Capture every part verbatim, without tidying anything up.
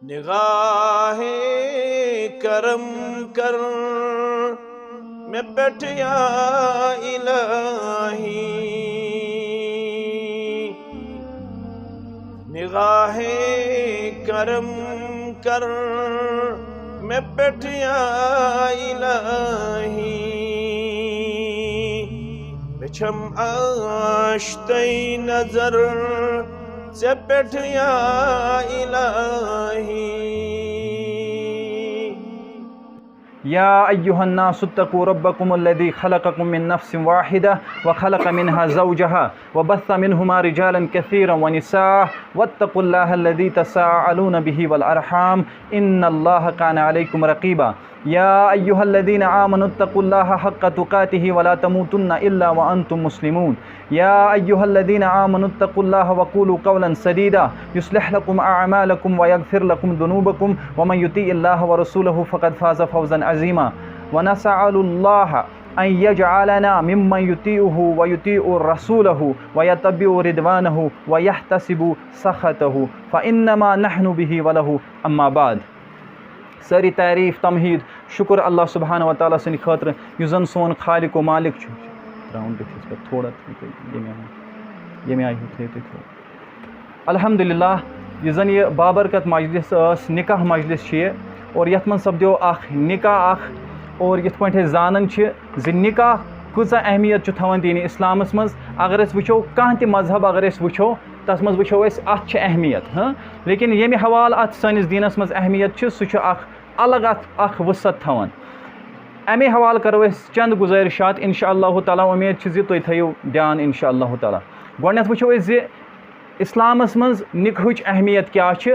نگاہ کرم کر مےٚ پٮ۪ٹھ یا الٰہی، نگاہ کرم کر مےٚ پٮ۪ٹھ یا الٰہی، مےٚ چھم آشتٕے نظر ژےٚ پٮ۪ٹھ یا الٰہی۔ يا أيها الناس اتقوا ربكم الذي خلقكم من نفس واحدة وخلق منها زوجها وبث منهما رجالا كثيرا ونساء واتقوا الله الذي تساءلون به والأرحام إن الله كان عليكم رقيبا. يا أيها الذين آمنوا اتقوا الله حق تقاته ولا تموتن إلا وأنتم مسلمون. يا أيها الذين آمنوا اتقوا الله وقولوا قولا سديدا يصلح لكم أعمالكم ويغفر لكم ذنوبكم ومن يطع الله ورسوله فقد فاز فوزا عظيما. ونسأل الله أن يجعلنا ممن يطيعه ويطيع رسوله ويتبع رضوانه ويحتسب سخطه فإنما نحن به وله. أما بعد. سٲری تعریٖف، تمہیٖد، شُکُر اللہ سبحانہ و تعالیٰ سٕنٛدِ خٲطرٕ، یُس زَن سون خالق و مالک چھُ۔ ترٛاوُن بٕتھِس پٮ۪ٹھ تھوڑا، ییٚمہِ آیہِ، ییٚمہِ آیہِ ہیوٗ تھٲیِو تُہۍ تھوڑا۔ الحمدللہ، یُس زَن یہِ بابرکت مجلس ٲس، نکاح مجلس چھِ یہِ، اور یَتھ منٛز سپدیو اکھ نکاح اکھ، اور یِتھ پٲٹھۍ أسۍ زانان چھِ زِ نکاح کۭژاہ اہمیت چھُ تھاوان دیٖنِ اِسلامَس منٛز۔ اگر أسۍ وٕچھو، کانٛہہ تہِ مذہب اگر أسۍ وٕچھو، تَتھ منٛز وٕچھو أسۍ، اَتھ چھِ اہمیت، ہاں۔ لیکن ییٚمہِ حوالہٕ اَتھ سٲنِس دیٖنَس منٛز اہمیت چھِ، سُہ چھُ اَکھ الگ اَتھ اَکھ وُسعت تھاوان۔ اَمے حوالہٕ کَرو أسۍ چند گُزٲرِشات، اِنشاء اللہ تعالیٰ۔ اُمید چھِ زِ تُہۍ تھٲیِو دیان، اِنشاء اللہ تعالیٰ۔ گۄڈٕنٮ۪تھ وٕچھو أسۍ زِ اِسلامَس منٛز نِکہٕچ اہمیت کیٛاہ چھِ۔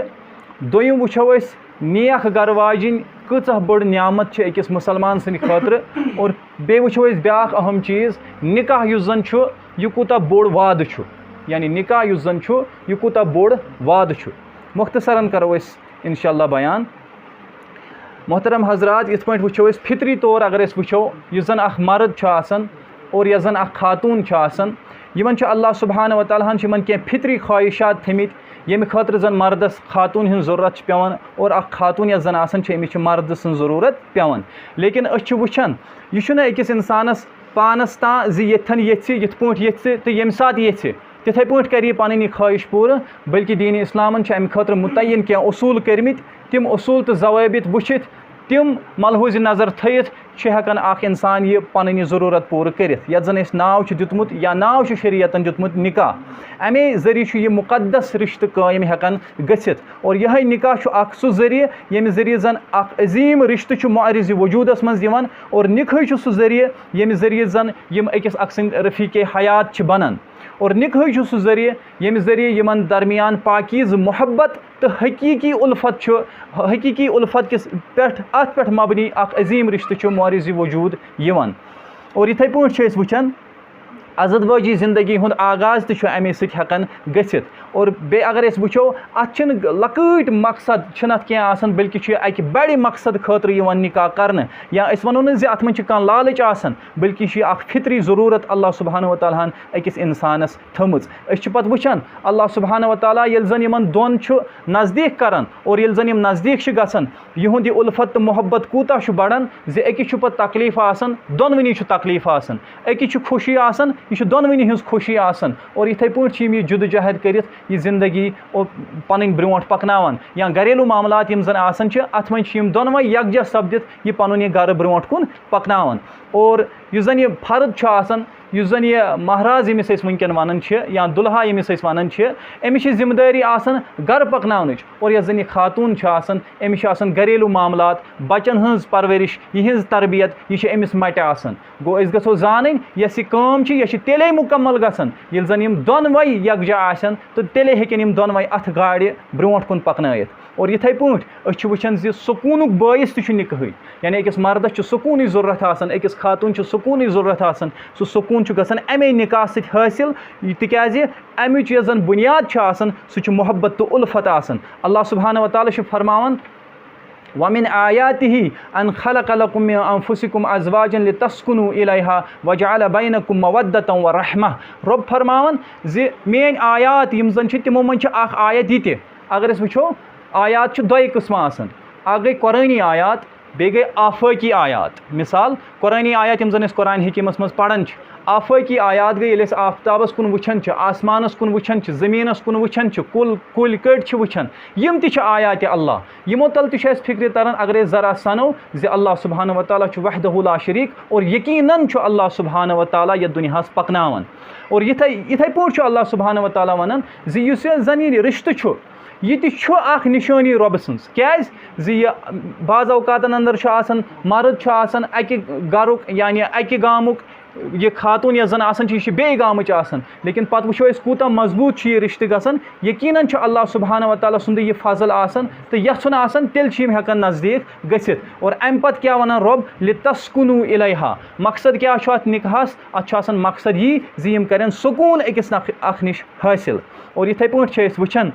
دوٚیِم وٕچھو أسۍ، نیک گَرٕ واجِنۍ کۭژاہ بٔڑ نعمت چھِ أکِس مُسلمان سٕنٛدِ خٲطرٕ۔ اور بیٚیہِ وٕچھو أسۍ بیٛاکھ اہم چیٖز، نِکاح یُس زَن چھُ، یہِ کوٗتاہ بوٚڑ وعدٕ چھُ، یعنی نِکاح یُس زَن چھُ، یہِ کوٗتاہ بوٚڑ وعدٕ چھُ۔ مختصراً کَرو أسۍ اِنشاء اللہ بیان۔ محترم حضرات، یِتھ پٲٹھۍ وٕچھو أسۍ فطری طور، اگر أسۍ وٕچھو، یُس زَن اَکھ مرد چھُ آسان اور یۄس زَن اَکھ خاتوٗن چھِ آسان، یِمَن چھُ اللہ سبحانہ و تعالیٰ ہَن چھِ یِمَن کینٛہہ فطری خواہشات تھٲمٕتۍ، ییٚمہِ خٲطرٕ زَن مردَس خاتوٗن ہِنٛز ضروٗرت چھِ پٮ۪وان، اور اَکھ خاتوٗن یۄس زَن آسان چھِ، أمِس چھِ مردٕ سٕنٛز ضروٗرت پٮ۪وان۔ لیکن أسۍ چھِ وٕچھان، یہِ چھُنہٕ أکِس اِنسانَس پانَس تام زِ ییٚتھٮ۪ن ییٚژھِ، یِتھ پٲٹھۍ ییٚژھِ تہٕ ییٚمہِ ساتہٕ ییٚژھِ، تِتھَے پٲٹھۍ کَرِ یہِ پَنٕنۍ یہِ خٲہِش پوٗرٕ، بلکہِ دیٖنِ اِسلامَن چھِ اَمہِ خٲطرٕ مُتعین کینٛہہ اصوٗل کٔرۍمٕتۍ۔ تِم اصوٗل تہٕ ضوٲبط وٕچھِتھ، تِم ملحوظِ نظر تھٲیِتھ چھِ ہٮ۪کان اَکھ اِنسان یہِ پَنٕنۍ یہِ ضروٗرت پوٗرٕ کٔرِتھ، یَتھ زَن أسۍ ناو چھُ دیُتمُت یا ناو چھُ شریعتَن دیُتمُت نِکاح۔ اَمے ذٔریعہٕ چھُ یہِ مُقدس رِشتہٕ قٲیِم ہٮ۪کان گٔژھِتھ۔ اور یِہوٚے نِکاح چھُ اَکھ سُہ ذٔریعہٕ، ییٚمہِ ذٔریعہٕ زَن اَکھ عظیٖم رِشتہٕ چھُ معرضِ وجوٗدَس منٛز یِوان، اور نِکاحٕے چھُ سُہ ذٔریعہٕ، ییٚمہِ ذٔریعہٕ زَن یِم أکِس اَکھ سٕنٛدۍ رفیٖقے حیات چھِ بَنان۔ اور نِکاحٕے چھُ سُہ ذٔریعہٕ، ییٚمہِ ذٔریعہٕ یِمَن درمیان پاکیٖزٕ محبت تہٕ حقیٖقی اُلفت چھُ، حقیٖقی اُلفت کِس پٮ۪ٹھ، اَتھ پٮ۪ٹھ مبنی اَکھ عظیٖم رِشتہٕ چھُ معرضِ وجوٗد یِوان۔ اور یِتھَے پٲٹھۍ چھِ أسۍ وٕچھان، ازدواجی زندگی ہُنٛد آغاز تہِ چھُ اَمے سۭتۍ ہٮ۪کان گٔژھِتھ۔ اور بیٚیہِ اگر أسۍ وٕچھو، اَتھ چھِنہٕ لۄکٕٹۍ مقصد چھِنہٕ اَتھ کینٛہہ آسان، بلکہِ چھُ یہِ اَکہِ بَڑِ مقصد خٲطرٕ یِوان نِکاح کرنہٕ۔ یا أسۍ وَنو نہٕ زِ اَتھ منٛز چھِ کانٛہہ لالٕچ آسان، بلکہِ چھُ یہِ اَکھ فطری ضروٗرت اللہ سبحانہ و تعالیٰ ہَن أکِس اِنسانَس تھٲمٕژ۔ أسۍ چھِ پَتہٕ وٕچھان، اللہ سبحانہ و تعالیٰ ییٚلہِ زَن یِمَن دۄن چھُ نزدیٖک کران اور ییٚلہِ زَن یِم نزدیٖک چھِ گژھان، یِہُنٛد یہِ اُلفت تہٕ محبت کوٗتاہ چھُ بڑان زِ أکِس چھُ پَتہٕ تکلیٖف آسان، دۄنوٕنی چھُ تکلیٖف آسان، أکِس چھُ خوشی آسان، یہِ چھُ دۄنوٕنی ہٕنٛز خوشی آسان۔ اور یِتھَے پٲٹھۍ چھِ یِم یہِ جدوجہد کٔرِتھ یہِ زندگی او-، پَنٕنۍ برٛونٛٹھ پَکناوان، یا گھریلو معاملات یِم زَن آسان چھِ، اَتھ منٛز چھِ یِم دۄنوَے یکجاہ سپدِتھ یہِ پَنُن یہِ گَرٕ برٛونٛٹھ کُن پَکناوان۔ اور یُس زَن یہِ فرد چھُ آسان، یُس زَن یہِ مہراز ییٚمِس أسۍ وٕنکٮ۪ن وَنان چھِ یا دُلہا ییٚمِس أسۍ وَنان چھِ، أمِس چھِ ذمہٕ دٲری آسان گَرٕ پَکناونٕچ۔ اور یۄس زَن یہِ خاتوٗن چھِ آسان، أمِس چھِ آسان گھریلو معاملات، بَچَن ہٕنٛز پَروَرِش، یِہِنٛز تربیت، یہِ چھِ أمِس مَٹہِ آسان۔ گوٚو، أسۍ گژھو زانٕنۍ، یۄس یہِ کٲم چھِ، یہِ چھِ تیٚلے مُکمل گژھان، ییٚلہِ زَن یِم دۄنوَے یکجاہ آسن تہٕ تیٚلے ہیٚکن یِم دۄنوَے اَتھٕ گاڑِ برٛونٛٹھ کُن پَکنٲیِتھ۔ اور یِتھَے پٲٹھۍ أسۍ چھِ وٕچھان زِ سکوٗنُک بٲعث تہِ چھُ نِکاحٕے، یعنی أکِس مردَس چھُ سکوٗنٕچ ضروٗرت آسان، أکِس خاتوٗن چھُ سکوٗنٕچ ضروٗرت آسان۔ سُہ سکوٗن چھُ گژھان اَمے نِکاح سۭتۍ حٲصِل، یہِ تِکیٛازِ اَمِچ یۄس زَن بُنیاد چھِ آسان، سُہ چھُ محبت تہٕ اُلفت آسان۔ اللہ سبحانہ و تعالیٰ چھُ فرماوان، وَمِنْ آيَاتِهِ أَنْ خَلَقَ لَكُمْ مِنْ أَنْفُسِكُمْ أَزْوَاجًا لِتَسْكُنُوا إِلَيْهَا وَجَعَلَ بَيْنَكُمْ مَوَدَّةً وَرَحْمَةً۔ رۄب فرماوان زِ میٛٲنۍ آیات یِم زَن چھِ، تِمو منٛز چھِ اَکھ آیت یہِ تہِ، اگر أسۍ وٕچھو، آیات چھِ دۄیہِ قٕسمہٕ آسان۔ اَکھ گٔے قرآنی آیات، بیٚیہِ گٔے آفٲقی آیات۔ مثال، قرآنی آیات یِم زَن أسۍ قرآن حکیٖمَس منٛز پَران چھِ، آفٲقی آیات گٔے ییٚلہِ أسۍ آفتابَس کُن وٕچھان چھِ، آسمانَس کُن وٕچھان چھِ، زٔمیٖنَس کُن وٕچھان چھِ، کُل کُلۍ کٔٹۍ چھِ وٕچھان، یِم تہِ چھِ آیاتِ اللہ۔ یِمو تَل تہِ چھُ اَسہِ فِکرِ تَران، اگر أسۍ ذرا سَنو زِ اللہ سبحانہ و تعالیٰ چھُ وحدہ لا شریٖک، اور یقیناً چھُ اللہ سبحانہ و تعالیٰ یَتھ دُنیاہَس پَکناوان۔ اور یِتھَے یِتھَے پٲٹھۍ چھُ اللہ سبحانہ و تعالیٰ وَنان زِ یُس یہِ زَن یہِ رِشتہٕ چھُ، یہِ تہِ چھُ اَکھ نِشٲنی رۄبہٕ سٕنٛز۔ کیٛازِ؟ زِ یہِ بعض اوقاتَن اندر چھُ آسان، مرد چھُ آسان اَکہِ گَرُک، یعنی اَکہِ گامُک، یہِ خاتوٗن یۄس زَن آسان چھِ، یہِ چھِ بیٚیہِ گامٕچ آسان، لیکن پَتہٕ وٕچھو أسۍ کوٗتاہ مضبوٗط چھُ یہِ رِشتہٕ گژھان۔ یقیناً چھُ اللہ سبحانہ و تعالیٰ سُنٛدُے یہِ فضل آسان تہٕ یَژھُن آسان، تیٚلہِ چھِ یِم ہٮ۪کان نزدیٖک گٔژھِتھ۔ اور اَمہِ پَتہٕ کیٛاہ وَنان رۄب؟ لِتَسْكُنُوا إِلَيْهَا۔ مقصد کیٛاہ چھُ اَتھ نِکاحَس؟ اَتھ چھُ آسان مقصد یی زِ یِم کَرن سکوٗن أکِس نَکھ-، اَکھ نِش حٲصِل۔ اور یِتھَے پٲٹھۍ چھِ أسۍ وٕچھان،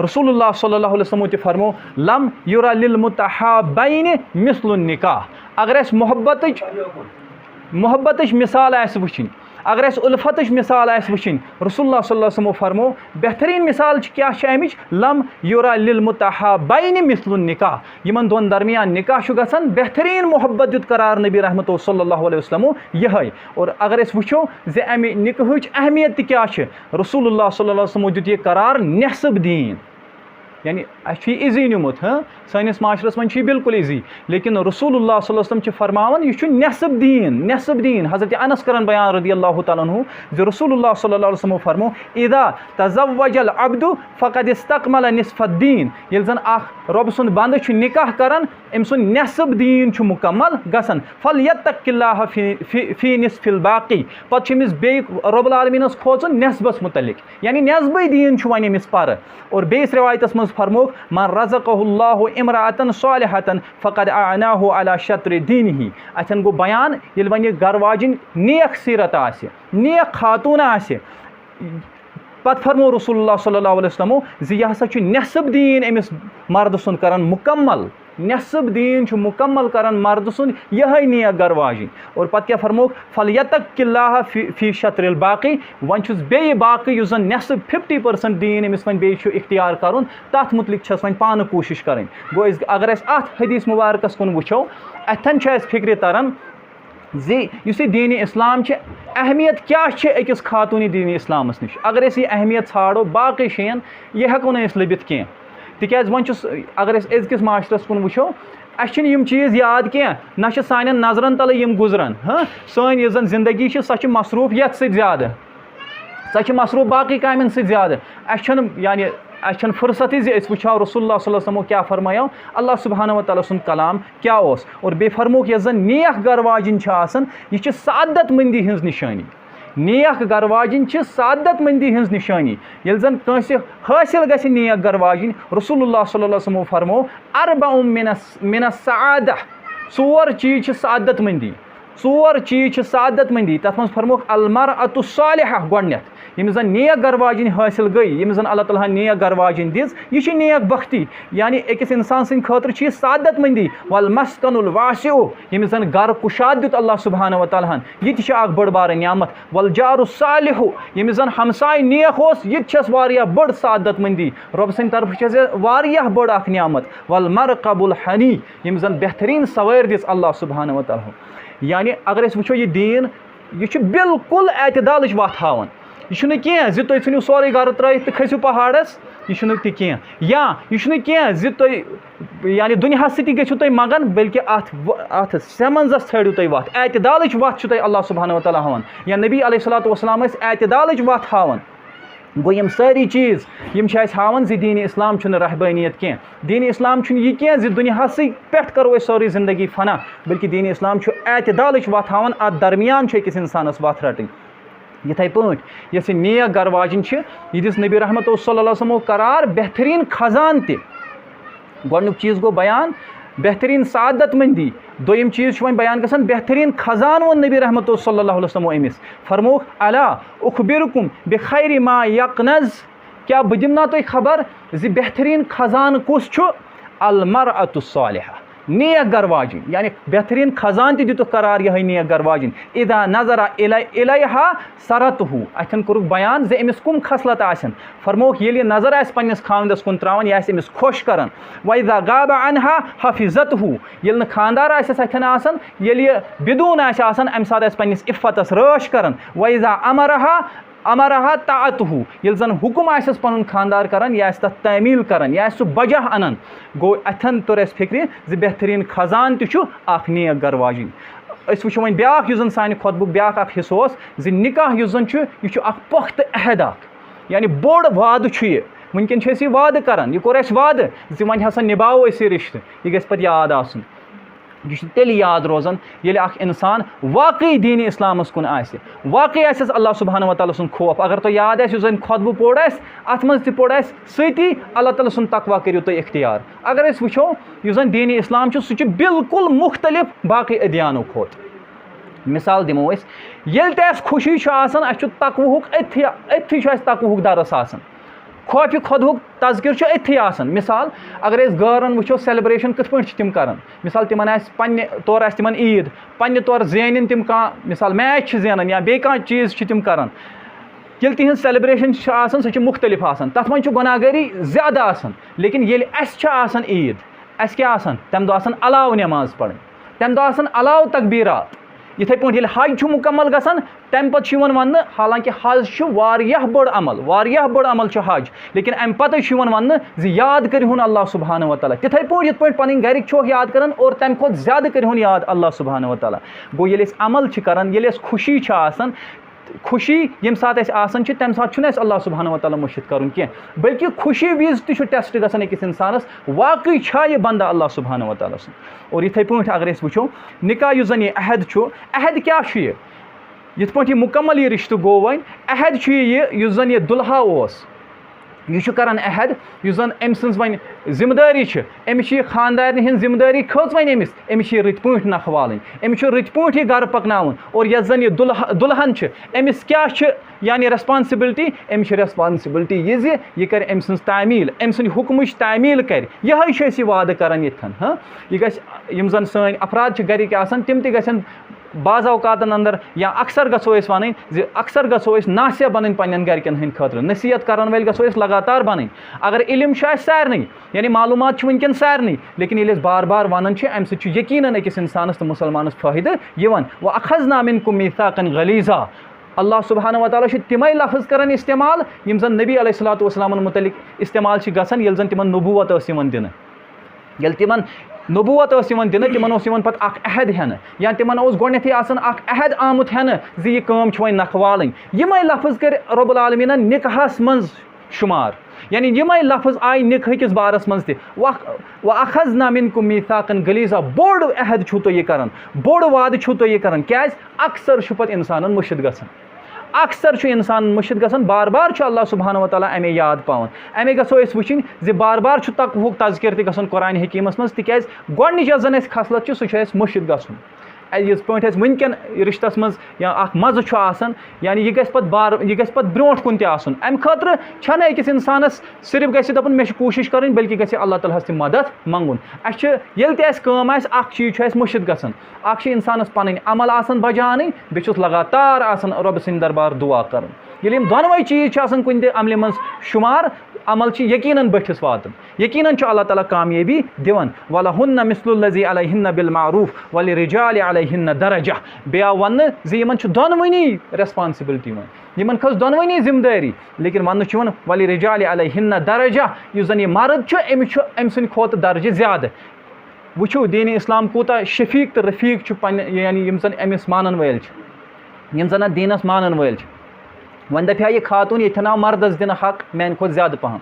رسول اللہ صلی اللہ علیہ وسلمو تہِ فرمو، لم یُرا للمتحابین مثل النکاح۔ اگر اَسہِ محبتٕچ محبتٕچ مثال آسہِ وٕچھِنۍ، اگر اَسہِ الفتٕچ مثال آسہِ وٕچھِنۍ، رسول اللہ صلی اللہ علیہ وسلمو فرمو، بہتریٖن مثال چھِ کیٛاہ چھِ اَمِچ؟ لم یُرا للمتحابین مثل النکاح۔ یِمَن دۄن درمیان نکاح چھُ گژھان، بہتریٖن محبت دیُت قرار نبی رحمتو صلی اللہ علیہ وسلمو یِہوٚے۔ اور اگر أسۍ وٕچھو زِ اَمہِ نکاحٕچ اہمیت تہِ کیٛاہ چھِ، رسول اللہ صلی اللہ علیہ وسلمو دیُت یہِ قرار نصف دیٖن۔ یعنی اَسہِ چھُ یہِ easy نیوٗمُت، ہاں، سٲنِس معاشرَس منٛز چھُ یہِ بالکل easy، لیکن رسول اللہ صلی اللہ علیہ وسلم چھِ فرماوان، یہِ چھُ نصف دیٖن، نصف دیٖن۔ حضرت انس کران بیان رضی اللہ تعالیٰ عنہ زِ رسول اللہ صلی اللہ علیہ وسلمو فرمو، اذا تزوج العبد فقد استکمل نصف الدین۔ ییٚلہِ زن اکھ رۄبہٕ سُنٛد بندٕ چھُ نکاح کران، أمۍ سُنٛد نصف دیٖن چھُ مُکمل گژھان۔ فلیتق اللہ فی، فی، فی نصف الباقی۔ پتہٕ چھُ أمِس بیٚیہِ رۄب العالمیٖنس کھوژُن نصفس متعلق، یعنی نصفٕے دیٖن چھُ وۄنۍ أمِس پرٕ۔ اور بیٚیِس رِوایتَس منٛز فرمووُکھ، من رزقہ اللہ امرأة صالحة فقد اعناہ علی شطر دینہ۔ اَتھٮ۪ن گوٚو بیان، ییٚلہِ وۄنۍ یہِ گَرٕ واجِنۍ نیک سیٖرت آسہِ، نیک خاتوٗن آسہِ، پَتہٕ فرموو رسول اللہ صلی اللہ علیہ وسلمو زِ یہِ ہسا چھُ نٮ۪صٕب دیٖن أمِس مردٕ سُنٛد کران مُکمل۔ نٮ۪صٕب دیٖن چھُ مُکمل کران مردٕ سُنٛد یِہوٚے نیک گَرٕ واجِنۍ۔ اور پَتہٕ کیٛاہ فرمووُکھ؟ فلیتق اللہ فی، فی شطر الباقی۔ وۄنۍ چھُس بیٚیہِ باقٕے یُس زَن نٮ۪صٕب، ففٹی پٔرسنٹ دیٖن أمِس وۄنۍ بیٚیہِ چھُ اختیار کَرُن، تَتھ مُتعلِق چھَس وۄنۍ پانہٕ کوٗشِش کَرٕنۍ۔ گوٚو أسۍ، اگر أسۍ اَتھ حدیث مُبارکَس کُن وٕچھو، اَتھٮ۪ن چھُ اَسہِ فِکرِ تَران زِ یُس یہِ دیٖنِ اِسلام چھِ، اہمیت کیٛاہ چھِ أکِس خاتوٗنہِ دیٖنِ اِسلامَس نِش۔ اگر أسۍ یہِ اہمیت ژھانٛڈو، باقٕے شایَن یہِ ہٮ۪کو نہٕ أسۍ لٔبِتھ کینٛہہ۔ تِکیٛازِ وۄنۍ چھُس، اگر أسۍ أزکِس معاشرَس کُن وٕچھو، اَسہِ چھِنہٕ یِم چیٖز یاد کینٛہہ، نہ چھِ سانٮ۪ن نظرَن تَلہٕ یِم گُزران۔ ہاں، سٲنۍ یۄس زَن زِندگی چھِ، سۄ چھِ مصروٗفیت سۭتۍ زیادٕ، سۄ چھِ مصروٗف باقٕے کامٮ۪ن سۭتۍ زیادٕ۔ اَسہِ چھَنہٕ، یعنی، اَسہِ چھَنہٕ فرصتٕے زِ أسۍ وٕچھو رسول اللہ صلی اللہ علیہ وسلمو کیٛاہ فرمایو، اللہ سبحانہ و تعالیٰ سُنٛد کلام کیٛاہ اوس۔ اور بیٚیہِ فرمووُکھ، یۄس زَن نیک گَرٕ واجِنۍ چھِ آسان، یہِ چھِ سعادت مندی ہٕنٛز نِشٲنی۔ نیک گَرٕ واجِنۍ چھِ سعادت مندی ہٕنٛز نِشٲنی۔ ییٚلہِ زَن کٲنٛسہِ حٲصِل گژھِ نیک گَرٕ واجِنۍ، رسول اللہ صلی اللہ علیہ وسلمو فرموو، اربع من الس-، من السعادہ، ژور چیٖز چھِ سعادت مندی۔ ژور چیٖز چھِ سعادت مندی۔ تَتھ منٛز فرمووُکھ المرأة الصالحہ گۄڈٕنٮ۪تھ، ییٚمِس زَن نیک گَرٕ واجِنۍ حٲصِل گٔے، ییٚمِس زَن اللہ تعالیٰ ہَن نیک گَرٕ واجِنۍ دِژ، یہِ چھِ نیک بختی۔ یعنی أکِس اِنسان سٕنٛدِ خٲطرٕ چھِ یہِ سعادت مندی۔ والمسکن الواسع، ییٚمِس زَن گَرٕ کُشاد دیُت اللہ سبحانہ و تعالیٰ ہَن، یہِ تہِ چھِ اَکھ بٔڑ بارٕ نعمت۔ والجار الصالح، ییٚمِس زَن ہمساے نیک اوس، یہِ تہِ چھَس واریاہ بٔڑ سعادت مندی۔ رۄبہٕ سٕنٛدِ طرفہٕ چھَس یہِ واریاہ بٔڑ اَکھ نعمت۔ والمرکب الحنی، ییٚمِس زَن بہتریٖن سوٲرۍ دِژ اللہ سبحانہ و تعالیٰ ہَن۔ یعنی اگر أسۍ وٕچھو یہِ دیٖن، یہِ چھُ بالکل اعتدالٕچ وَتھ ہاوان۔ یہِ چھُنہٕ کینٛہہ زِ تُہۍ ژھٕنِو سورُے گَرٕ ترٛٲیِتھ تہٕ کھٔسِو پہاڑَس، یہِ چھُنہٕ تہِ کینٛہہ۔ یا یہِ چھُنہٕ کینٛہہ زِ تُہۍ، یعنی، دُنیاہَس سۭتی گٔژھِو تُہۍ مگن، بلکہِ اَتھ و-، اَتھ سٮ۪منٛزَس ژھٲنٛڈِو تُہۍ وَتھ۔ اعتدالٕچ وَتھ چھُ تۄہہِ اللہ سبحانہ و تعالیٰ ہاوان۔ یا نبی علیہ الصلوۃ والسلام ٲسۍ اعتدالٕچ وَتھ ہاوان۔ گوٚو، یِم سٲری چیٖز، یِم چھِ اَسہِ ہاوان زِ دیٖنِ اِسلام چھُنہٕ رہبٲنیت کینٛہہ۔ دیٖنِ اِسلام چھُنہٕ یہِ کینٛہہ زِ دُنیاہَسٕے پٮ۪ٹھ کَرو أسۍ سٲرٕے زِندگی فنا، بلکہِ دیٖنِ اِسلام چھُ اعتدالٕچ وَتھ ہاوان، اَتھ درمیان چھُ أکِس اِنسانَس وَتھ رَٹٕنۍ۔ یِتھَے پٲٹھۍ یۄس یہِ نیک گَرٕ واجِنۍ چھِ، یہِ دِژ نبی رحمتو صلی اللہ علیہ وسلمو قرار بہتریٖن خزان تہِ۔ گۄڈٕنیُک چیٖز گوٚو بیان بہتریٖن سعادت مندی۔ دوٚیِم چیٖز چھُ وۄنۍ بیان گژھان بہتریٖن خزان ووٚن نبی رحمتو صلی اللہ علیہ وسلمو أمِس۔ فرمووُکھ، الا اخبرکم بخیر ما یکنز، کیٛاہ بہٕ دِمہٕ نا تۄہہِ خبر زِ بہتریٖن خزانہٕ کُس چھُ؟ المرأة الصالحہ، نیک گرٕ واجِنۍ، یعنی بہتریٖن خزانہٕ تہِ دِتُکھ قرار یِہوٚے نیک گرٕ واجِنۍ۔ اذا نظر الی-، الیہا سرتہ، اَتھٮ۪ن کوٚرُکھ بیان زِ أمِس کُم خصلت آسن۔ فرمووُکھ، ییٚلہِ یہِ نظر آسہِ پنٛنِس خاوندَس کُن ترٛاوان، یہِ آسہِ أمِس خۄش کران۔ و اذا غاب عنہا حفظتہ، ییٚلہِ نہٕ خاندار آسٮ۪س اَتھٮ۪ن آسان، ییٚلہِ یہِ بدون آسہِ آسان، اَمہِ ساتہٕ آسہِ پنٛنِس عفتَس رٲچھ کران۔ و اذا امرہا امرہا طاعتہ، ییٚلہِ زَن حُکُم آسٮ۪س پَنُن خانٛدار کَران، یہِ آسہِ تَتھ تعمیٖل کَران، یہِ آسہِ سُہ بجاہ اَنان۔ گوٚو، اَتھٮ۪ن توٚر اَسہِ فِکرِ زِ بہتریٖن خزانہٕ تہِ چھُ اَکھ نیک گَرٕ واجِنۍ۔ أسۍ وٕچھو وۄنۍ بیٛاکھ، یُس زَن سانہِ خۄطبُک بیٛاکھ اَکھ حِصہٕ اوس، زِ نِکاح یُس زَن چھُ، یہِ چھُ اَکھ پۄختہٕ عہد اَکھ، یعنی بوٚڑ وعدٕ چھُ یہِ۔ وٕنکٮ۪ن چھِ أسۍ یہِ وعدٕ کَران، یہِ کوٚر اَسہِ وعدٕ زِ وۄنۍ ہسا نِباوو أسۍ یہِ رِشتہٕ، یہِ گژھِ پَتہٕ یاد آسُن۔ یہِ چھُ تیٚلہِ یاد روزان، ییٚلہِ اکھ اِنسان واقعی دیٖنِ اِسلامَس کُن آسہِ، واقعی آسٮ۪س اللہ سبحانہ و تعالیٰ سُنٛد خوف۔ اگر تۄہہِ یاد آسہِ، یُس زَن خۄطبہٕ پوٚر اَسہِ، اَتھ منٛز تہِ پوٚر اَسہِ سۭتی، اللہ تعالیٰ سُنٛد تقویٰ کٔرِو تُہۍ اختیار۔ اگر أسۍ وٕچھو، یُس زَن دیٖنِ اِسلام چھُ، سُہ چھُ بالکل مُختلف باقٕے ادیانو کھۄتہٕ۔ مثال دِمو أسۍ، ییٚلہِ تہِ اَسہِ خوشی چھُ آسان، اَسہِ چھُ تقوہُک أتھی، أتھی چھُ اَسہِ تقوہُک درس آسان۔ خوفِ خۄدہُک تذکر چھُ أتھی آسان۔ مثال، اگر أسۍ غٲرن وٕچھو، celebration کِتھ پٲٹھۍ چھِ تِم کران۔ مثال، تِمن آسہِ پننہِ طور آسہِ تِمن عیٖد، پننہِ طور زینن تِم کانٛہہ، مثال، match چھِ زینان یا بیٚیہِ کانٛہہ چیٖز چھِ تِم کران۔ ییٚلہِ تِہنٛز celebration چھِ آسان، سۄ چھِ مُختلف آسان، تتھ منٛز چھُ گۄناہ گٲری زیادٕ آسان۔ لیکن ییٚلہِ اَسہِ چھِ آسان عیٖد، اَسہِ کیٛاہ آسان؟ تَمہِ دۄہ آسان علاوٕ نٮ۪ماز پرٕنۍ، تَمہِ دۄہ آسان علاوٕ تکبیٖرات۔ یِتھَے پٲٹھۍ ییٚلہِ حج چھُ مُکمل گژھان، تَمہِ پتہٕ چھُ یِوان وننہٕ، حالانکہ حج چھُ واریاہ بٔڑ عمل، واریاہ بٔڑ عمل چھُ حج، لیکن اَمہِ پتہٕ چھُ یِوان وننہٕ زِ یاد کٔرِہُن اللہ سبحانہ و تعالیٰ۔ تِتھَے پٲٹھۍ یِتھ پٲٹھۍ پنٕنۍ گرِکۍ چھُکھ یاد کران اور تَمہِ کھۄتہٕ زیادٕ کٔرِہُن یاد اللہ سبحانہ و تعالیٰ۔ گوٚو، ییٚلہِ أسۍ عمل چھِ کران، ییٚلہِ اَسہِ خوشی چھِ آسان، خوشی ییٚمہِ ساتہٕ اَسہِ آسان چھِ، تَمہِ ساتہٕ چھُنہٕ اَسہِ اللہ سبحانہ و تعالیٰ مٔشِتھ کَرُن کینٛہہ، بلکہِ خوشی وِزِ تہِ چھُ test گژھان أکِس اِنسانَس، واقعٕے چھا یہِ بنٛدٕ اللہ سبحانہ و تعالیٰ سُنٛد۔ اور یِتھَے پٲٹھۍ اگر أسۍ وٕچھو، نِکاح یُس زَن یہِ عہد چھُ، عہد کیٛاہ چھُ یہِ؟ یِتھ پٲٹھۍ یہِ مُکمل یہِ رِشتہٕ گوٚو وۄنۍ، عہد چھُ یہِ، یہِ یُس زَن یہِ دُلہا اوس، یہِ چھُ کران عہد، یُس زَن أمۍ سٕنٛز وۄنۍ ذِمہٕ دٲری چھِ، أمِس چھِ یہِ خانٛدارنہِ ہِنٛز ذِمہٕ دٲری کھٔژ وۄنۍ أمِس، أمِس چھِ یہِ رٕتۍ پٲٹھۍ نَکھٕ والٕنۍ، أمِس چھُ رٕتۍ پٲٹھۍ یہِ گَرٕ پَکناوُن۔ اور یۄس زَن یہِ دُلہا-، دُلہَن چھِ، أمِس کیٛاہ چھِ یعنی responsibility؟ أمِس چھِ responsibility یہِ زِ یہِ کَرِ أمۍ سٕنٛز تعمیٖل، أمۍ سٕنٛدِ حُکمٕچ تعمیٖل کَرِ۔ یِہوٚے چھِ أسۍ یہِ وعدٕ کَران ییٚتھٮ۪ن، ہاں؟ یہِ گژھِ، یِم زَن سٲنۍ افراد چھِ گَرِکۍ آسان، تِم تہِ گژھن بعض اوقاتن اندر یا اکثر گژھو أسۍ ونٕنۍ زِ اکثر گژھو أسۍ ناصح بنٕنۍ پننٮ۪ن گرِکٮ۪ن ہٕنٛدۍ خٲطرٕ، نصیحت کرن وٲلۍ گژھو أسۍ لگاتار بنٕنۍ۔ اگر علم چھُ اسہِ سارنٕے، یعنی معلومات چھِ وٕنکٮ۪ن سارنٕے، لیکن ییٚلہِ أسۍ بار بار ونان چھِ، امہِ سۭتۍ چھُ یقیناً أکِس انسانس تہٕ مسلمانس فٲیدٕ یِوان۔ واخذنا منکم میثاقا غلیظا۔ اللہ سبحانہ و تعالیٰ چھُ تِمے لفظ کران استعمال، یِم زن نبی علیہ الصلوۃ والسلامن متعلق استعمال چھِ گژھان، ییٚلہِ زن تِمن نبوت ٲس یِوان دِنہٕ۔ ییٚلہِ تِمن نبوت ٲس یِوان دِنہٕ، تِمن اوس یِوان پتہٕ اکھ عہد ہٮ۪نہٕ، یا تِمن اوس گۄڈٕنیتھٕے آسان اکھ عہد آمُت ہٮ۪نہٕ زِ یہِ کٲم چھِ وۄنۍ نکھٕ والٕنۍ۔ یِمے لفظ کٔرۍ رب العالمیٖنن نکاحس منٛز شُمار، یعنی یِمے لفظ آیہِ نکاح کِس بارس منٛز تہِ۔ وَ-، وَأَخَذْنَا مِنْكُمْ مِيثَاقًا غَلِيظًا، بوٚڑ عہد چھُو تُہۍ یہِ کران، بوٚڑ وعدٕ چھُو تُہۍ یہِ کران۔ کیازِ؟ اکثر چھُ پتہٕ انسانن مٔشِتھ گژھان۔ اکثر چھُ انسان مٔشِتھ گژھان، بار بار چھُ اللہ سبحانہ و تعالیٰ امے یاد پاوان۔ امے گژھو أسۍ وٕچھِنۍ زِ بار بار چھُ تقوہُک تذکر تہِ گژھان قرآن حکیمس منٛز، تِکیازِ گۄڈٕنِچ یۄس زن اَسہِ خصلت چھِ، سُہ چھُ اَسہِ مٔشِتھ گژھُن۔ اَ-، یِتھ پٲٹھۍ اَسہِ وٕنکٮ۪ن رشتس منٛز یا اکھ مزٕ چھُ آسان، یعنی یہِ گژھِ پتہٕ بار-، یہِ گژھِ پتہٕ برونٛٹھ کُن تہِ آسُن۔ امہِ خٲطرٕ چھنہٕ أکِس انسانس صرف گژھِ دپُن مےٚ چھِ کوٗشش کرٕنۍ، بلکہِ گژھِ اللہ تعالیٰ ہس تہِ مدد منٛگُن۔ اسہِ چھِ، ییٚلہِ تہِ اسہِ کٲم آسہِ، اکھ چیٖز چھُ اسہِ مٔشِتھ گژھان۔ اکھ چھِ انسانس پنٕنۍ عمل آسان بجاونٕنۍ، بیٚیہِ چھُس لگاتار آسان رۄبہٕ سٕنٛدِ دربار دُعا کرُن۔ ییٚلہِ یِم دۄنوَے چیٖز چھِ آسان کُنہِ تہِ عملہِ منٛز شُمار، عمل چھِ یقیناً بٔٹھِس واتان۔ یقیناً چھُ اللہ تعالیٰ کامیٲبی دِوان۔ وَلَهُنَّ مِثْلُ الَّذِي عَلَيْهِنَّ بِالْمَعْرُوفِ وَلِلرِّجَالِ عَلَيْهِنَّ دَرَجَةٌ۔ بیٚیہِ آو وَننہٕ زِ یِمَن چھُ دۄنوٕنی responsibility یِوان، یِمَن کھٔژ دۄنوٕنی ذِمہٕ دٲری، لیکن وَننہٕ چھُ یِوان وَلِلرِّجَالِ عَلَيْهِنَّ دَرَجَةٌ، یُس زَن یہِ مرد چھُ، أمِس چھُ أمۍ سٕنٛدِ کھۄتہٕ درجہِ زیادٕ۔ وٕچھِو، دیٖنِ اِسلام کوٗتاہ شفیٖق تہٕ رفیٖق چھُ پننہِ، یعنی یِم زَن أمِس مانَن وٲلۍ چھِ، یِم زَن اَتھ دیٖنَس مانَن وٲلۍ چھِ۔ وۄنۍ دَپہِ ہا یہِ خاتوٗن، ییٚتھٮ۪ن آو مردَس دِنہٕ حق میٛانہِ کھۄتہٕ زیادٕ پَہَم۔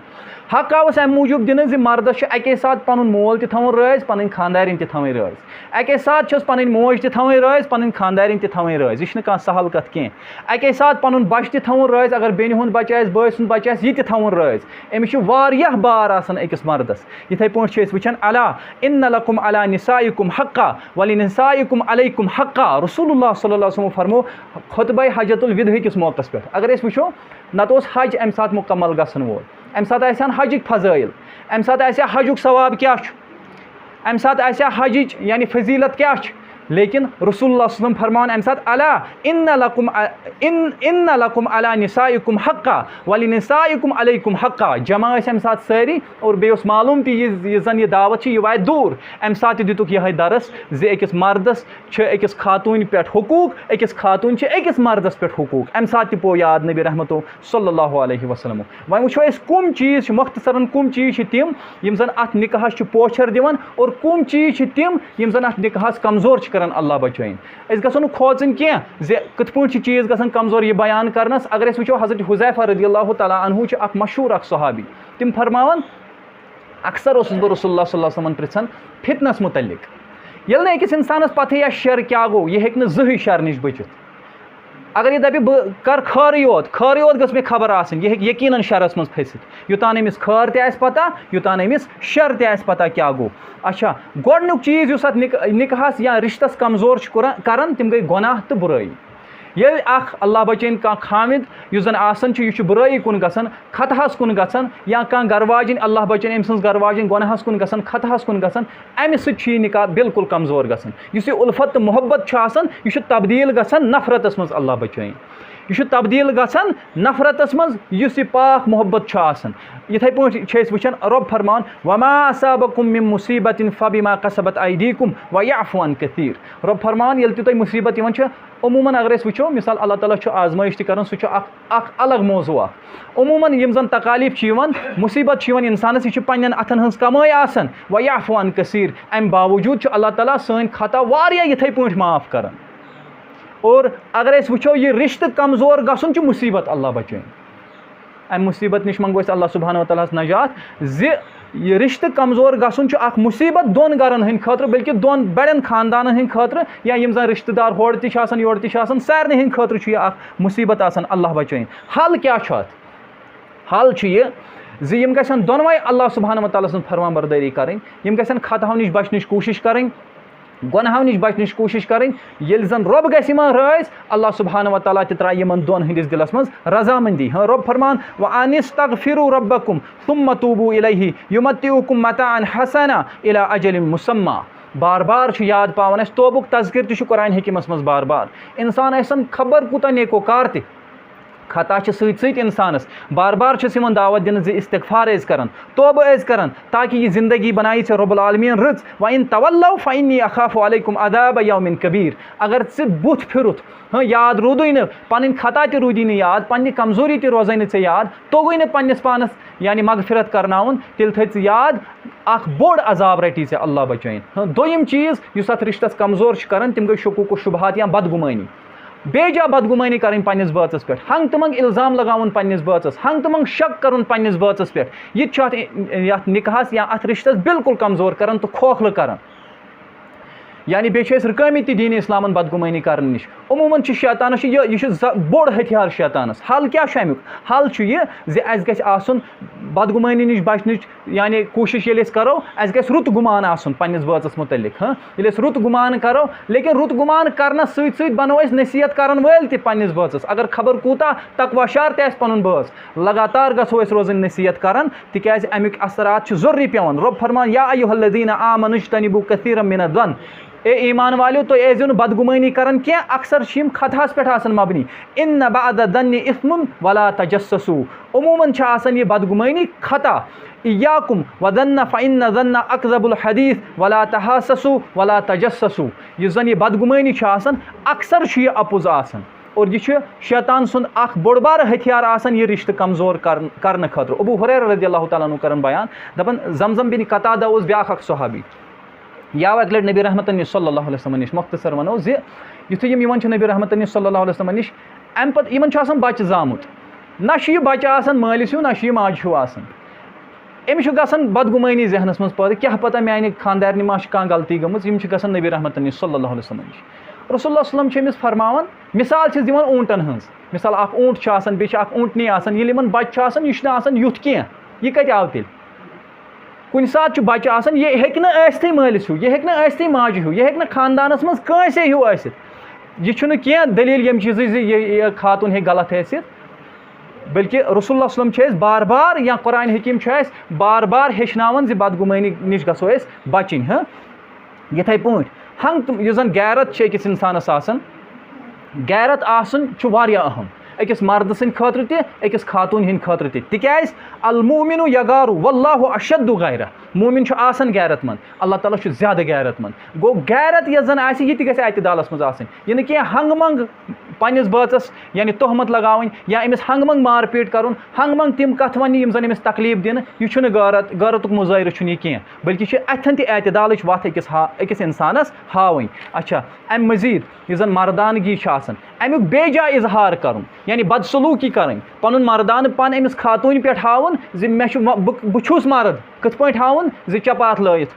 حق آوُس اَمہِ موٗجوٗب دِنہٕ زِ مردَس چھُ اَکے ساتہٕ پَنُن مول تہِ تھاوُن رٲضۍ، پَنٕنۍ خانٛدارِنۍ تہِ تھاوٕنۍ رٲضۍ۔ اَکے ساتہٕ چھَس پَنٕنۍ موج تہِ تھاوٕنۍ رٲضۍ، پَنٕنۍ خانٛدارِنۍ تہِ تھاوٕنۍ رٲضۍ۔ یہِ چھِنہٕ کانٛہہ سہل کَتھ کینٛہہ۔ اَکے ساتہٕ پَنُن بَچہٕ تہِ تھاوُن رٲضۍ، اگر بیٚنہِ ہُنٛد بَچہٕ آسہِ، بٲے سُنٛد بَچہٕ آسہِ، یہِ تہِ تھاوُن رٲضۍ۔ أمِس چھُ واریاہ بار آسان أکِس مردَس۔ یِتھَے پٲٹھۍ چھِ أسۍ وٕچھان، الا ان لکم علی نسائکم حقا ولنسائکم علیکم حقا۔ رسول اللہ صلی اللہ علیہ وسلم فرمو خطبہ حجۃ الوداع کِس موقعس پٮ۪ٹھ، اگر أسۍ وٕچھو، نتہٕ اوس حج امہِ ساتہٕ مکمل گژھن وول۔ امہِ ساتہٕ آسہِ ہن حجٕکۍ فضٲیل، امہِ ساتہٕ آسہِ ہا حجُک ثواب کیٛاہ چھُ۔ اَمہِ ساتہٕ آسہِ ہا حجٕچ یعنی فضیلت کیٛاہ چھِ، لیکن رسول اللہ صلی اللہ علیہ وسلم فرماوان اَمہِ ساتہٕ، الا ان لکم، ان ان لکم علی نسائکم حقا ولنسائکم علیکم حقا۔ جمع ٲسۍ اَمہِ ساتہٕ سٲری، اور بیٚیہِ اوس معلوم تہِ یہِ یہِ زَن یہِ دعوت چھِ، یہِ واتہِ دوٗر۔ اَمہِ ساتہٕ تہِ دِتُکھ یِہوٚے درس زِ أکِس مردس چھِ أکِس خاتوٗنہِ پٮ۪ٹھ حقوٗق، أکِس خاتوٗنہِ چھِ أکِس مردس پٮ۪ٹھ حقوٗق۔ اَمہِ ساتہٕ تہِ پوٚو یاد نبی رحمتو صلی اللہ علیہ وسلم۔ وۄنۍ وٕچھو أسۍ کٕم چیٖز چھِ، مۄختصرن کٕم چیٖز چھِ تِم یِم زَن اَتھ نِکاحَس چھِ پوچھر دِوان، اور کٕم چیٖز چھِ تِم یِم زَن اَتھ نِکاحَس کمزور چھِ کران، اللہ بچٲیِن۔ أسۍ گژھو نہٕ کھوژٕنۍ کینٛہہ زِ کِتھ پٲٹھۍ چھِ چیٖز گژھان کمزور۔ یہِ بیان کرنَس اگر أسۍ وٕچھو، حضرت حذیفہ رضی اللہ تعالیٰ عنہ چھِ اکھ مشہوٗر اکھ صحابی، تِم فرماوان، اکثر اوسُس بہٕ رسول اللہ صلی اللہ علیہ وسلمن پرژھان فتنس متعلق۔ ییٚلہِ نہٕ أکِس انسانس پتہٕے آسہِ شر کیٛاہ گوٚو، یہِ ہیٚکہِ نہٕ زٕہٕے شر نِش بٔچِتھ۔ اگر یہِ دپہِ بہٕ کرٕ خٲرٕے یوت، خٲرٕے یوت گٔژھ مےٚ خبر آسٕنۍ، یہِ ہیٚکہِ یقیناً شرس منٛز پھٔسِتھ۔ یوٚتام أمِس خٲر تہِ آسہِ پتہ، یوٚتام أمِس شر تہِ آسہِ پتہ کیٛاہ گوٚو۔ اچھا، گۄڈٕنیُک چیٖز یُس اتھ نِک-، نِکاحس یا رشتس کمزور چھُ کران، کران، تِم گٔے گۄناہ تہٕ بُرٲیی۔ ییٚلہِ اکھ، اللہ بچٲیِن، کانٛہہ خاوند یُس زن آسان چھُ، یہِ چھُ بُرٲیی کُن گژھان، خطہس کُن گژھان، یا کانٛہہ گرٕ واجِنۍ، اللہ بچٲیِن، أمۍ سٕنٛز گرٕ واجِنۍ گۄناہس کُن گژھان، خطہس کُن گژھان، امہِ سۭتۍ چھُ یہِ نکاح بالکل کمزور گژھان۔ یُس یہِ الفت تہٕ محبت چھُ آسان، یہِ چھُ تبدیل گژھان نفرتس منٛز، اللہ بچٲیِن۔ یہِ چھُ تبدیل گژھان نفرتس منٛز، یُس یہِ پاک محبت چھُ آسان۔ یِتھے پٲٹھۍ چھِ أسۍ وٕچھان، رۄب فرمان، وما اصابکم من مصیبت فبما کسبت ایدیکم ویعفو عن کثیر۔ رۄب فرمان، ییٚلہِ تہِ تۄہہِ مصیبت یِوان چھِ، عموماً اگر أسۍ وٕچھو، مثال، اللہ تعالیٰ چھُ آزمٲیش تہِ کران، سُہ چھُ اکھ، اکھ الگ موضوع اکھ۔ عموماً یِم زن تکالیف چھِ یِوان، مصیبت چھِ یِوان انسانس، یہِ چھِ پننٮ۪ن اتھن ہٕنٛز کمٲے آسان، ویعفو عن کثیر، امہِ باوجوٗد چھُ اللہ تعالیٰ سٲنۍ خطا واریاہ یِتھے پٲٹھۍ معاف کران۔ اور اگر أسۍ وٕچھو، یہِ رشتہٕ کمزور گژھُن چھُ مصیبت، اللہ بچٲیِن۔ امہِ مصیبت نِش منٛگو أسۍ اللہ سبحانہ و تعالیٰ ہس نجات زِ یہِ رشتہٕ کمزور گژھُن چھُ اکھ مصیبت دۄن گرن ہٕنٛدِ خٲطرٕ، بلکہِ دۄن بڑٮ۪ن خاندانن ہٕنٛدِ خٲطرٕ، یا یِم زن رشتہٕ دار ہورٕ تہِ چھِ آسان، یورٕ تہِ چھِ آسان، سارنٕے ہٕنٛدِ خٲطرٕ چھُ یہِ اکھ مصیبت آسان۔ اللہ بچٲیِن۔ حل کیٛاہ چھُ اتھ؟ حل چھُ یہِ زِ یِم گژھن دۄنوَے اللہ سبحانہ و تعالیٰ سٕنٛز فرمان بردٲری کرٕنۍ، یِم گژھن خطاہو نِش بچنٕچ کوٗشش کرٕنۍ، گۄناہو نِش بچنٕچ کوٗشش کرٕنۍ۔ ییٚلہِ زن رۄب گژھِ یِمن رٲضۍ، اللہ سبحانہ و تعالیٰ تہِ ترٛایہِ یِمن دۄن ہٕنٛدِس دِلس منٛز رضامندی۔ ہاں، رۄب فرمان، وان استغفروا ربکم ثم توبوا الیہ یمتعکم متاعا حسنا الی اجل مسمی۔ بار بار چھُ یاد پاوان اَسہِ، توبُک تذکر تہِ چھُ قرآن حکیمس منٛز بار بار۔ انسان ٲسِن خبر کوٗتاہ نیکوکار تہِ، خطا چھِ سۭتۍ سۭتۍ انسانس۔ بار بار چھِس یِوان دعوت دِنہٕ زِ استغفار ٲسۍ کران، توبہٕ ٲسۍ کران، تاکہِ یہِ زندگی بنایہِ ژےٚ رب العالمین رٕژ۔ وَإِن تَوَلَّوْا فَإِنِّي أَخَافُ عَلَيْكُمْ عَذَابَ يَوْمٍ كَبِيرٍ۔ اگر ژٕ بُتھ پھِرُتھ، ہاں، یاد روٗدُے نہٕ، پنٕنۍ خطا تہِ روٗدی نہٕ یاد، پننہِ کمزوری تہِ روزے نہٕ ژےٚ یاد، توٚگُے نہٕ پننِس پانس یعنی مغفرت کرناوُن، تیٚلہِ تھٲے ژٕ یاد، اکھ بوٚڑ عذاب رٹی ژےٚ، اللہ بچٲیِن۔ ہاں، دوٚیِم چیٖز یُس اتھ رشتس کمزور چھُ کران، تِم گٔے شکوک و شبہات یا بدگمٲنی۔ بے جا بدگمٲنی کرٕنۍ پننِس بٲژس پٮ۪ٹھ، ہنٛگ تہٕ منٛگ الزام لگاوُن پننِس بٲژس، ہنٛگ تہٕ منٛگ شک کرُن پننِس بٲژس پٮ۪ٹھ، یہِ تہِ چھُ اتھ، یتھ نکاحس یا اتھ رشتس بالکل کمزور کران تہٕ کھوکھلہٕ کران۔ یعنی بیٚیہِ چھِ أسۍ رُکٲمٕتۍ تہِ دین اسلامن بدگمٲنی کرنہٕ نِش۔ عموماً چھِ شیطانس چھِ یہِ، یہِ چھُ ز-، بوٚڑ ہتھیار شیطانس۔ حل کیٛاہ چھُ امیُک؟ حل چھُ یہِ زِ اسہِ گژھِ آسُن بدگمٲنی نِش بچنٕچ یعنی کوٗشِش ییٚلہِ أسۍ کرو، اَسہِ گژھِ رُت گُمان آسُن پننِس بٲژَس مُتعلِق، ہاں؟ ییٚلہِ أسۍ رُت گُمان کرو، لیکن رُت گُمان کرنَس سۭتۍ سۭتۍ بنو أسۍ نصیحت کرن وٲلۍ تہِ پننِس بٲژَس۔ اگر خبر کوٗتاہ تقوی شار تہِ آسہِ پنُن بٲژ، لگاتار گژھو أسۍ روزٕنۍ نصیحت کران، تِکیازِ اَمیُک اثرات چھِ ضروٗری پٮ۪وان۔ رۄب فرمان، یا ایھا الذین آمنوا اجتنبوا کثیرا من الظن، اے ایمان والیو، تُہۍ ٲسۍزیو نہٕ بدگُمٲنی کران کینٛہہ، اکثر چھِ یِم خطاہَس پٮ۪ٹھ آسان مبنی۔ ان بعض الظن اثم ولا تجسسوا، عموماً چھِ آسان یہِ بدگُمٲنی خطا۔ ایاکم وظن فان الظن اکذب الحدیث ولا تحاسسوا ولا تجسسوا۔ یُس زن یہِ بدگُمٲنی چھِ آسان، اکثر چھُ یہِ اپُز آسان۔ اور یہِ چھُ شیطان سُنٛد اکھ بوٚڑ بارٕ ہتھیار آسان یہِ رشتہٕ کمزور کرن-، کرنہٕ خٲطرٕ۔ ابو ہریرہ رضی اللہ تعالیٰ عنہ کرن بیان، دپان زمزم بن قتادہ اوس بیاکھ اکھ صحابی۔ یہِ آو اکہِ لٹہِ نبی رحمتن نِش صلی اللہ علیہ وسلم نِش۔ مۄختصر ونو زِ یُتھُے یِم یِوان چھِ نبی رحمتن نِش صلی اللہ علیہ وسلم نِش، امہِ پتہٕ یِمن چھُ آسان بچہِ زامُت، نہ چھُ یہِ بچہِ آسان مٲلِس ہیوٗ، نہ چھُ یہِ ماجہِ ہیوٗ آسان۔ أمِس چھُ گژھان بدگُمٲنی ذہنس منٛز پٲدٕ، کیٛاہ پتہ میانہِ خانٛدارنہِ ما چھِ کانٛہہ غلطی گٔمٕژ، یِم چھِ گژھان نبی رحمتن نِش صلی اللہ علیہ وسلم نِش۔ رسول اللہ صلی اللہ علیہ وسلم چھِ أمِس فرماوان، مثال چھِس دِوان اوٗنٹن ہٕنٛز، مثال اکھ اوٗنٹ چھُ آسان، بیٚیہِ چھِ اکھ اوٗنٹنی آسان، ییٚلہِ یِمن بچہِ چھُ آسان، یہِ چھُنہٕ آسان یُتھ کینٛہہ، یہِ کتہِ آو تیٚلہِ؟ کُنہِ ساتہٕ چھُ بچہِ آسان، یہِ ہیٚکہِ نہٕ ٲستھٕے مٲلِس ہیوٗ، یہِ ہیٚکہِ نہٕ ٲستھٕے ماجہِ ہیوٗ، یہِ ہیٚکہِ نہٕ خاندانس منٛز کٲنٛسے ہیوٗ ٲسِتھ۔ یہِ چھُنہٕ کینٛہہ دٔلیٖل ییٚمہِ چیٖزٕچ زِ یہِ، یہِ خاتوٗن ہیٚکہِ غلط ٲسِتھ۔ بلکہ رسول اللہ صلی اللہ علیہ وسلم چھِ اَسہِ بار بار، یا قرآن حکیم چھُ اَسہِ بار بار ہیٚچھناوان زِ بدگُمٲنی نِش گژھو أسۍ بچٕنۍ۔ ہاں، یِتھَے پٲٹھۍ ہنٛگ تہٕ یُس زَن غیرت چھِ أکِس اِنسانَس آسان، غیرت آسُن چھُ واریاہ اہم أکِس مردٕ سٕنٛدِ خٲطرٕ تہِ، أکِس خاتوٗن ہِنٛدِ خٲطرٕ تہِ۔ تِکیٛازِ المؤمن یغار واللہ اشد غیرہ، مومن چھُ آسان غیرت مند، اللہ تعالیٰ چھُ زیادٕ غیرت مند۔ گوٚو غیرت یۄس زَن آسہِ، یہِ تہِ گژھِ اعتدالَس منٛز آسٕنۍ، یہِ نہٕ کینٛہہ ہنٛگہٕ منٛگہٕ پنٛنِس بٲژَس یعنی تہمت لگاوٕنۍ یا أمِس ہنٛگہٕ منٛگہٕ مار پیٖٹ کَرُن، ہنٛگہٕ منٛگہٕ تِم کَتھٕ وَننہِ یِم زَن أمِس تکلیٖف دِنہٕ، یہِ چھُنہٕ غٲرت، غٲرتُک مظٲہرٕ چھُنہٕ یہِ کینٛہہ، بلکہِ چھِ اَتھٮ۪ن تہِ اعتدالٕچ وَتھ أکِس ہا-، أکِس اِنسانَس ہاوٕنۍ۔ اچھا، اَمہِ مٔزیٖد یُس زَن مردانگی چھِ آسان، اَمیُک بے جا اظہار کَرُن، یعنی بدسلوٗکی کَرٕنۍ، پَنُن مردانہٕ پَن أمِس خاتوٗنہِ پٮ۪ٹھ ہاوُن زِ مےٚ چھُ، بہٕ، بہٕ چھُس مرد، کِتھ پٲٹھۍ ہاوُن؟ زِ چپاتھ لٲیِتھ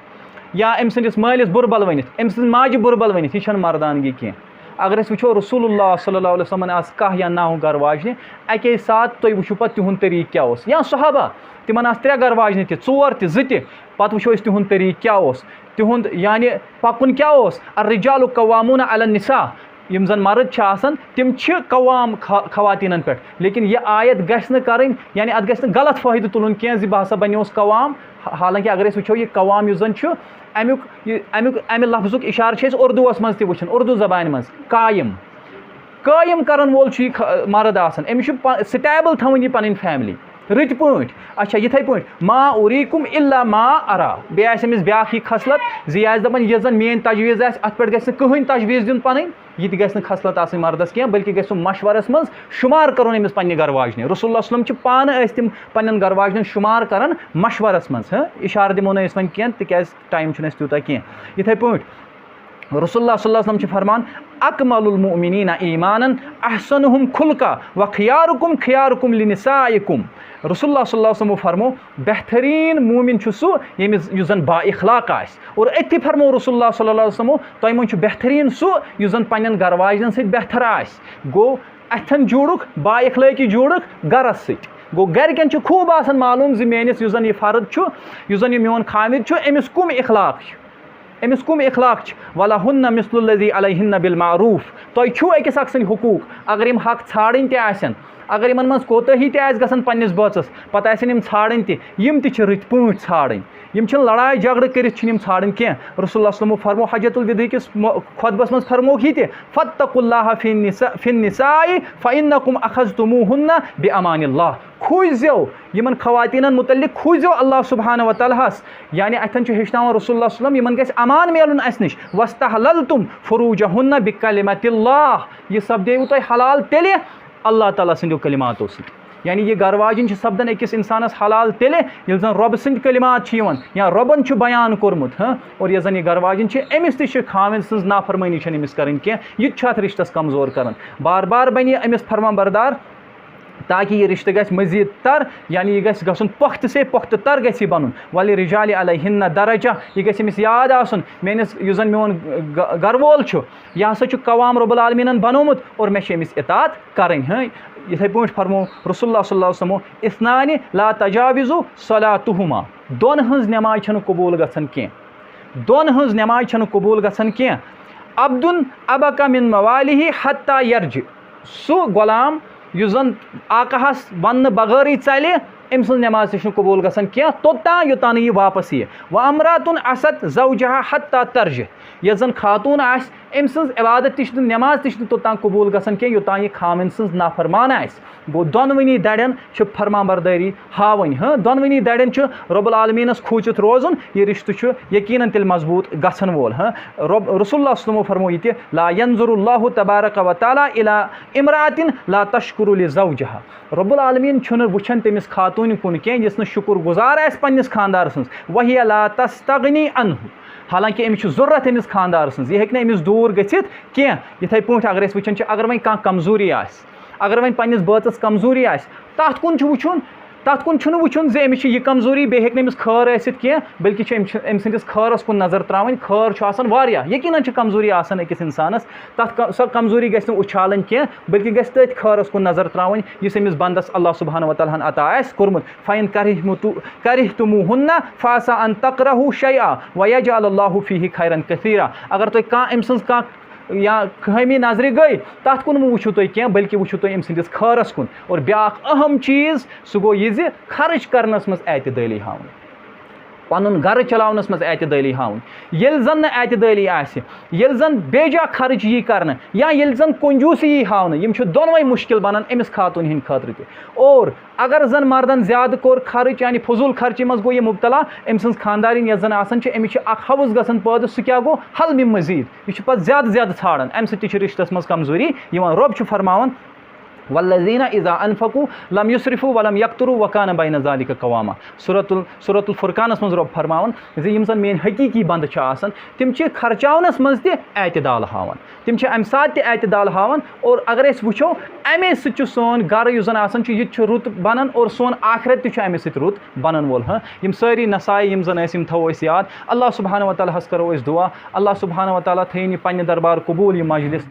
یا أمۍ سٕنٛدِس مٲلِس بُرٕ بل ؤنِتھ، أمۍ سٕنٛزِ ماجہِ بُرٕ بل ؤنِتھ، یہِ چھَنہٕ مردانگی کینٛہہ۔ اگر أسۍ وٕچھو، رسول اللہ صلی اللہ علیہ وسلمن آسہٕ کاہ یا نَو گرٕ واجنہِ، اَکے ساتہٕ تُہۍ وٕچھِو پَتہٕ تِہُنٛد طریٖقہٕ کیٛاہ اوس۔ یا صحابہ، تِمَن آسہٕ ترٛےٚ گرٕ واجنہِ تہِ، ژور تہِ، زٕ تہِ، پَتہٕ وٕچھو أسۍ تِہُنٛد طریٖقہٕ کیٛاہ اوس، تِہُنٛد یعنی پَکُن کیٛاہ اوس؟ الرجال قوامون علی النساء، یِم زَن مرد چھِ آسان، تِم چھِ قوام خا-، خواتیٖنَن پٮ۪ٹھ۔ لیکن یہِ آیت گژھِ نہٕ کَرٕنۍ، یعنی اَتھ گژھِ نہٕ غلط فٲیدٕ تُلُن کینٛہہ زِ بہٕ ہسا بَنیوس قوام۔ حا-، حالانکہ اگر أسۍ وٕچھو، یہِ قوام یُس زَن چھُ، اَمیُک، یہِ، اَمیُک، اَمہِ لفظُک اِشارٕ چھِ أسۍ اُردوَس منٛز تہِ وٕچھان، اُردو زبانہِ منٛز، قایم۔ قٲیِم کَرَن وول چھُ یہِ خ-، مرد آسان، أمِس چھُ پَ-، stable تھاوٕنۍ یہِ پَنٕنۍ family رٕتۍ پٲٹھۍ۔ اچھا، یِتھَے پٲٹھۍ، ما اُریکُم الا ما ارا۔ بیٚیہِ آسہِ أمِس بیٛاکھ یہِ خصلت زِ یہِ آسہِ دَپان، یۄس زَن میٛٲنۍ تجویٖز آسہِ، اَتھ پٮ۪ٹھ گژھِ نہٕ کٕہٕنۍ تجویٖز دیُن پَنٕنۍ۔ یہِ تہِ گژھِ نہٕ خصلت آسٕنۍ مردَس کینٛہہ، بلکہِ گژھِ سُہ مشورَس منٛز شُمار کَرُن أمِس پنٛنہِ گَرٕ واجنہِ۔ رسول اللہ صلی اللہ علیہ وسلم چھِ پانہٕ ٲسۍ تِم پنٛنٮ۪ن گَرٕ واجنٮ۪ن شُمار کَران مشورَس منٛز۔ ہہ، اِشارٕ دِمو نہٕ أسۍ وۄنۍ کینٛہہ، تِکیٛازِ time چھُنہٕ اَسہِ تیوٗتاہ کینٛہہ۔ یِتھَے پٲٹھۍ، رسول اللہ صلی اللہ علیہ وسلم چھِ فرمان، اکمل المؤمنین ایمانا احسنہم خلقا و خیارکم خیارکم لنسائکم۔ رسول اللہ صلی اللہ علیہ وسلم فرمو، بہتریٖن مومن چھُ سُہ، ییٚمِس، یُس زَن با اخلاق آسہِ۔ اور أتھی فرمو رسول اللہ صلی اللہ علیہ وسلمو، تۄہہِ منٛز چھُ بہتریٖن سُہ، یُس زَن پنٛنٮ۪ن گَرٕ واجنٮ۪ن سۭتۍ بہتر آسہِ۔ گوٚو، اَتھٮ۪ن جوٗڑُکھ با اخلٲقی جوٗڑُکھ گَرَس سۭتۍ۔ گوٚو، گَرِکٮ۪ن چھُ خوٗب آسان معلوٗم زِ میٛٲنِس یُس زَن یہِ فرد چھُ، یُس زَن یہِ میون خاوِند چھُ، أمِس کُم اخلاق چھِ؟ أمِس کُم اخلاق چھِ؟ ولہن مثل الذی علیہن بالمعروف۔ تۄہہِ چھُو أکِس اکھ سٕنٛدۍ حقوٗق۔ اگر یِم حق ژھانٛڈٕنۍ تہِ آسن، اگر یِمن منٛز کوتٲہی تہِ آسہِ گژھان پننِس بٲژس، پتہٕ آسن یِم ژھانٛڈٕنۍ تہِ، یِم تہِ چھِ رٕتۍ پٲٹھۍ ژھانٛڈٕنۍ۔ یِم چھِنہٕ لڑایہِ جھگڑٕ کٔرِتھ چھِنہٕ یِم ژھانٛڈٕنۍ کینٛہہ۔ رسول اللہ صلی اللہ علیہ وسلمو فرمو حجۃ الوداع کِس مو-، خطبس منٛز فرمووُکھ یہِ تہِ، فاتقوا اللہ فی النساء، فی النساء فانکم اخذتموہن بامان اللہ۔ کھوٗژزیو یِمن خواتیٖنن متعلق، کھوٗژزیو اللہ سبحانہ و تعالیٰ ہس، یعنی اتھٮ۪ن چھُ ہیٚچھناوان رسول اللہ صلی اللہ علیہ وسلم، یِمن گژھِ امان میلُن اسہِ نِش۔ واستحللتم فروجہن بکلمۃ اللہ، یہِ سپدیوٕ تۄہہِ حلال تیٚلہِ اللہ تعالیٰ سٕنٛدیو کلماتو سۭتۍ۔ یعنی یہِ گرٕ واجِنۍ چھِ سپدان أکِس انسانس حلال تیٚلہِ، ییٚلہِ زن رۄبہٕ سٕنٛدۍ کلمات چھِ یِوان یا رۄبن چھُ بیان کوٚرمُت، ہاں، اور یۄس زن یہِ گرٕ واجِنۍ چھِ، أمِس تہِ چھِ خاوند سٕنٛز نافرمٲنی چھنہٕ أمِس کرٕنۍ کینٛہہ، یہِ تہِ چھُ اتھ رشتس کمزور کران۔ بار بار بنہِ یہِ أمِس فرمان بردار، تاکہِ یہِ رشتہٕ گژھِ مزید تر، یعنی یہِ گژھِ گژھُن پۄختہٕ سے پۄختہٕ تر گژھِ یہِ بنُن۔ ولرجال علیہن درجہ، یہِ گژھِ أمِس یاد آسُن، میٲنِس یُس زن میون گ-، گرٕ وول چھُ، یہِ ہسا چھُ قوام رب العالمینن بنومُت اور مےٚ چھِ أمِس اطاعت کرٕنۍ۔ ہاں، یِتھے پٲٹھۍ فرمو رسول اللہ صلی اللہ علیہ وسلمو، اثنان لا تجاوزو صلاتہما، دۄن ہٕنٛز نماز چھنہٕ قبول گژھان کینٛہہ، دۄن ہٕنٛز نماز چھنہٕ قبول گژھان کینٛہہ۔ عبدن ابق من موالیہ حتی یرجع، سُہ غلام یُس زن آقاہس وننہٕ بغٲرٕے ژلہِ، أمۍ سٕنٛز نماز تہِ چھنہٕ قبول گژھان کینٛہہ، توٚتام یوٚتام نہٕ یہِ واپس یِیہِ۔ و امرأة عصت زوجہا حتی ترجع، یۄس زن خاتوٗن آسہِ، أمۍ سٕنٛز عبادت تہِ چھِ نہٕ، نماز تہِ چھِ نہٕ توٚتام قبول گژھان کینٛہہ، یوٚتام یہِ خاوند سٕنٛز نافرمان آسہِ۔ گوٚو، دۄنوٕنی دَرٮ۪ن چھِ فرمان بردٲری ہاوٕنۍ۔ ہاں، دۄنوٕنی دَرٮ۪ن چھُ رب العالمینس کھوٗژِتھ روزُن، یہِ رشتہٕ چھُ یقیناً تیٚلہِ مضبوٗط گژھن وول۔ ہاں، رب، رسول اللہ صلی اللہ علیہ وسلمو فرموو یہِ تہِ، لا ینظر اللہ تبارک و تعالیٰ الی امرأة لا تشکر لزوجہا۔ رب العالمین چھُنہٕ وٕچھان تٔمِس خاتوٗنہِ کُن کینٛہہ، یُس نہٕ شُکر گُزار آسہِ پننِس خاندار سٕنٛز۔ وہی لا تستغنی عنہ، حالانکہ أمِس چھُ ضروٗرت أمِس خاندار سٕنٛز، یہِ ہیٚکہِ نہٕ أمِس دوٗر گٔژھِتھ کینٛہہ۔ یِتھے پٲٹھۍ اگر أسۍ وٕچھان چھِ، اگر وۄنۍ کانٛہہ کمزوٗری آسہِ، اگر وۄنۍ پننِس بٲژس کمزوٗری آسہِ، تتھ کُن چھُ وٕچھُن، تتھ کُن چھُنہٕ وٕچھُن زِ أمِس چھِ یہِ کمزوٗری، بیٚیہِ ہیٚکہِ نہٕ أمِس خٲر ٲسِتھ کینٛہہ، بلکہِ چھُ أمِس، أمۍ سٕنٛدِس خٲرس کُن نظر ترٛاوٕنۍ۔ خٲر چھُ آسان واریاہ، یقیناً چھِ کمزوٗری آسان أکِس انسانس، تتھ ک-، سۄ کمزوٗری گژھِ نہٕ اُچھالٕنۍ کینٛہہ، بلکہِ گژھِ تٔتھۍ خٲرس کُن نظر ترٛاوٕنۍ، یُس أمِس بندس اللہ سبحانہ و تعالیٰ ہن عطا آسہِ کوٚرمُت۔ فإن کرہتموتو-، کرہتموہن فعسى أن تكرهوا شيئا ويجعل الله فيه خيرا كثيرا۔ اگر تُہۍ کانٛہہ، أمۍ سٕنٛز کانٛہہ یا خٲمی نظرِ گٔے، تَتھ کُن مہٕ وٕچھِو تُہۍ کینٛہہ، بلکہِ وٕچھِو تُہۍ أمۍ سٕنٛدِس خٲرَس کُن۔ اور بیٛاکھ اہم چیٖز، سُہ گوٚو یہِ زِ خرٕچ کَرنَس منٛز اعتدٲلی ہاوٕنۍ۔ پَنُن گَرٕ چلاونَس منٛز اعتدٲلی ہاوٕنۍ۔ ییٚلہِ زَن نہٕ اعتدٲلی آسہِ، ییٚلہِ زَن بے جا خرٕچ یی کَرنہٕ یا ییٚلہِ زَن کنجوٗسی یی ہاونہٕ، یِم چھِ دۄنوَے مُشکِل بَنان أمِس خاتوٗنہِ ہِنٛدِ خٲطرٕ تہِ۔ اور اگر زَن مَردَن زیادٕ کوٚر خرٕچ، یعنی فضوٗل خرچی منٛز گوٚو یہِ مُبتلا، أمۍ سٕنٛز خانٛدارِنۍ یۄس زَن آسان چھِ، أمِس چھِ اَکھ حوث گژھان پٲدٕ، سُہ کیٛاہ گوٚو؟ حل مِمہٕ مٔزیٖد۔ یہِ چھُ پَتہٕ زیادٕ زیادٕ ژھانٛڈان، اَمہِ سۭتۍ تہِ چھِ رِشتَس منٛز کمزوٗری یِوان۔ رۄب چھُ فرماوان، والذین اذا انفقوا لم یسرفوا ولم یقتروا وکان بین ذلک قواما۔ سورۃ ال-، سورۃ الفرقانَس منٛز رۄب فرماوان زِ یِم زَن میٛٲنۍ حقیٖقی بنٛدٕ چھِ آسان، تِم چھِ خرچاونَس منٛز تہِ اعتدال ہاوان، تِم چھِ اَمہِ ساتہٕ تہِ اعتدال ہاوان۔ اور اگر أسۍ وٕچھو، اَمے سۭتۍ چھُ سون گَرٕ یُس زَن آسان چھُ، یہِ تہِ چھُ رُت بَنان اور سون آخرت تہِ چھُ اَمے سۭتۍ رُت بَنان وول۔ ہاں، یِم سٲری نصایح یِم زَن ٲسۍ، یِم تھاوو أسۍ یاد۔ اللہ سبحانہ و تعالیٰ ہَس کَرو أسۍ دُعا، اللہ سبحانہ و تعالیٰ تھٲیِن یہِ پنٛنہِ دربار قبوٗل، یہِ مجلس۔